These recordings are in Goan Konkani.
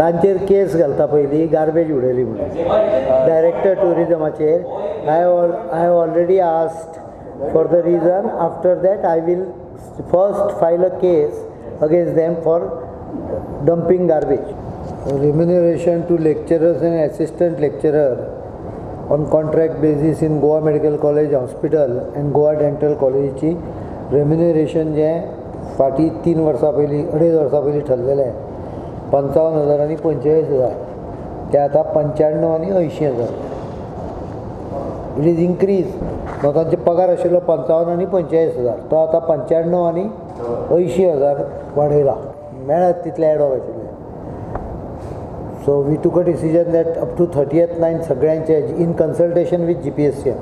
तांचेर केस घालता पयलीं गार्बेज उडयली म्हणून director टुरिजमाचेर. I already asked for the reason. After that I will first file a case against them for dumping garbage. Remuneration to lecturers and assistant lecturer on contract basis in Goa Medical College Hospital and Goa Dental कॉलेजीची रेम्युनरेशन जें फाटीं 3 वर्सां पयलीं 2.5 वर्सां पयलीं ठरलेलें 55,000 आनी 45,000 ते आतां 95 आनी 80,000. It is increase. तांचे पगार आशिल्लो 55 आनी 45,000 तो आतां 95 आनी 80,000 वाडयला. मेळत तितले एडॉक आशिल्ले. So we took a decision that up to 30/9 सगळ्यांचे in consultation with GPSC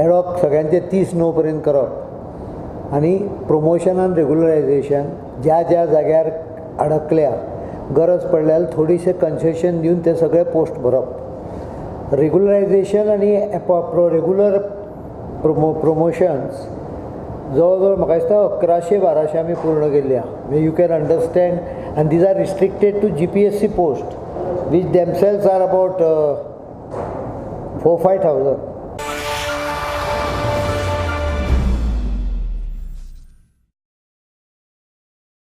ad hoc सगळ्यांचे 30/9 पर्यंत करप आनी प्रोमोशन आनी रेगुलरायझेशन ज्या ज्या जाग्यार अडकल्या गरज पडल्यार थोडीशें कन्सेशन दिवन ते सगळे पोस्ट भरप. रेगुलरायझेशन आनी रेगुलर प्रोमोशन्स जवळ जवळ म्हाका दिसता 1100-1200 आमी पूर्ण केल्ली आहा. You can understand. And these are restricted to GPSC post which themselves are about 4-5 thousand.